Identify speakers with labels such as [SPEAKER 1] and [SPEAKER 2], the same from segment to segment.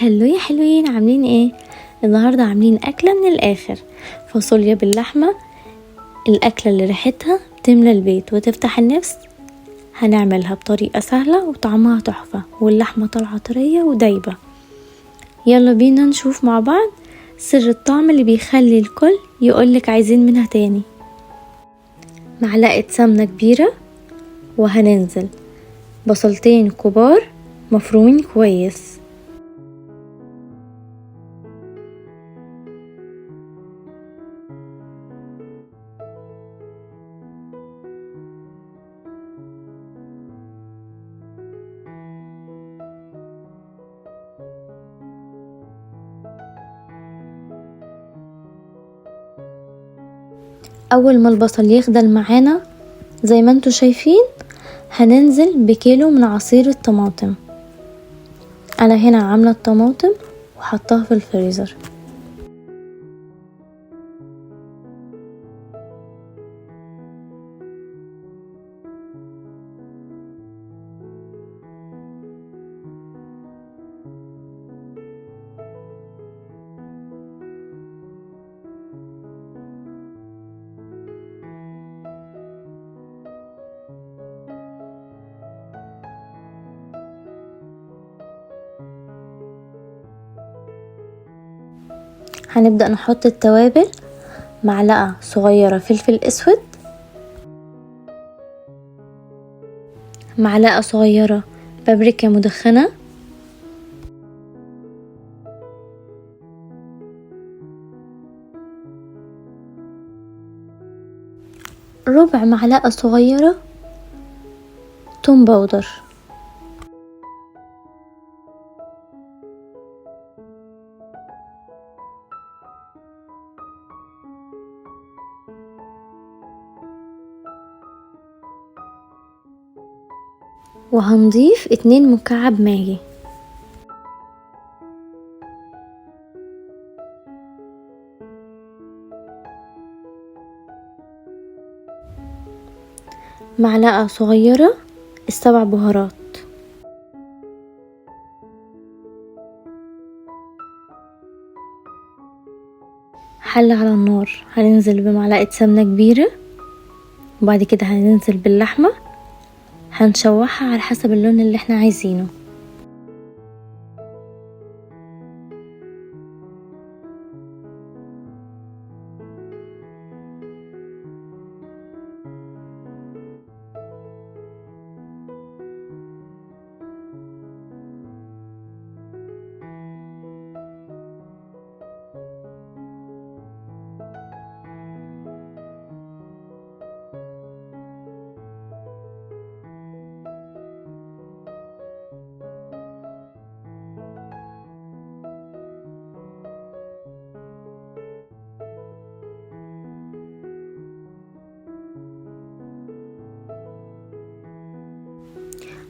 [SPEAKER 1] Hello يا حلوين، عاملين ايه النهارده؟ عاملين اكله من الاخر، فاصوليا باللحمه، الاكلة اللي ريحتها تملى البيت وتفتح النفس. هنعملها بطريقة سهلة وطعمها تحفة، واللحمة طالعه طرية ودايبه. يلا بينا نشوف مع بعض سر الطعم اللي بيخلي الكل يقولك عايزين منها تاني. معلقه سمنه كبيرة، وهننزل بصلتين كبار مفرومين كويس، اول ما البصل يخدل معانا زي ما انتوا شايفين هننزل بكيلو من عصير الطماطم. انا هنا عامله الطماطم وحطاها في الفريزر. هنبدأ نحط التوابل، معلقة صغيرة فلفل اسود، معلقة صغيرة بابريكا مدخنة، ربع معلقة صغيرة توم powder، وهنضيف 2 مكعب ماجي. معلقة صغيرة 7 بهارات، حلة على النار. هننزل بمعلقة سمنة كبيرة، وبعد كده هننزل باللحمة، هنشوحها على حسب اللون اللي احنا عايزينه.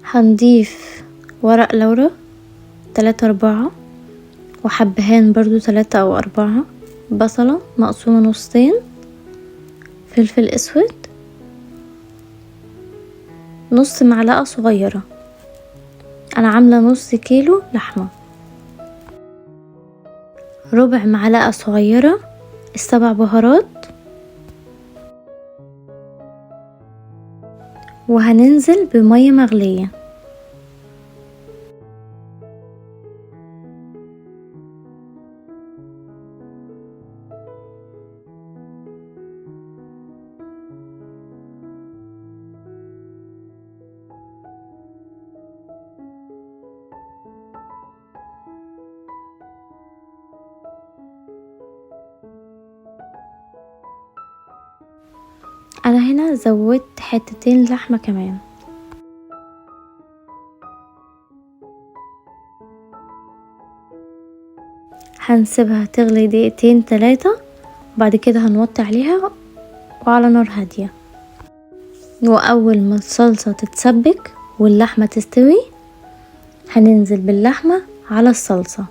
[SPEAKER 1] هنضيف ورق لورا 3 4، وحبهان برضو 3 أو 4، بصلة مقسومة نصين، فلفل اسود، نص معلقة صغيرة، انا عاملة نص كيلو لحمة، ربع معلقة صغيرة 7 بهارات، وهننزل بمية مغلية. انا هنا زودت حتتين لحمة كمان. هنسيبها تغلي 2 3 دقايق، وبعد كده هنوطي عليها وعلى نار هادية. واول ما الصلصة تتسبك واللحمة تستوي هننزل باللحمة على الصلصة.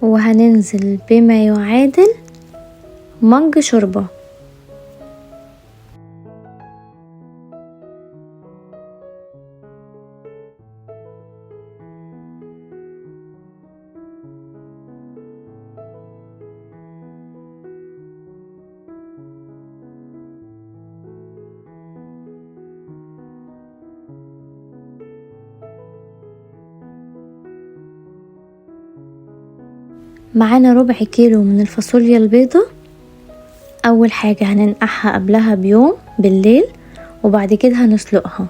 [SPEAKER 1] وهننزل بما يعادل مج شوربة. معانا ربع كيلو من الفاصوليا البيضة. اول حاجة هننقعها قبلها بيوم بالليل، وبعد كده هنسلقها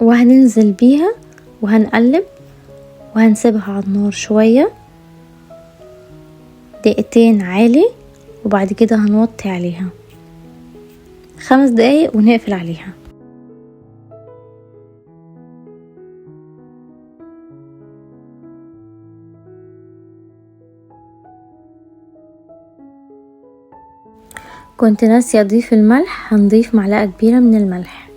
[SPEAKER 1] وهننزل بيها وهنقلب وهنسيبها على النار شوية دقيقتين عالي، وبعد كده هنوطي عليها 5 دقايق ونقفل عليها. كنت ناسية اضيف الملح، هنضيف معلقة كبيرة من الملح.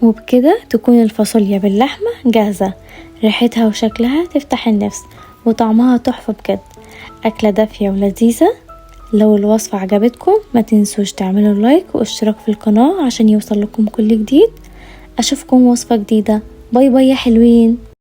[SPEAKER 1] وبكده تكون الفاصوليا باللحمة جاهزة، ريحتها وشكلها تفتح النفس وطعمها تحفة بجد. أكلة دافية ولذيذة. لو الوصفة عجبتكم ما تنسوش تعملوا like واشتراك في القناة عشان يوصل لكم كل جديد. أشوفكم وصفة جديدة. bye bye يا حلوين.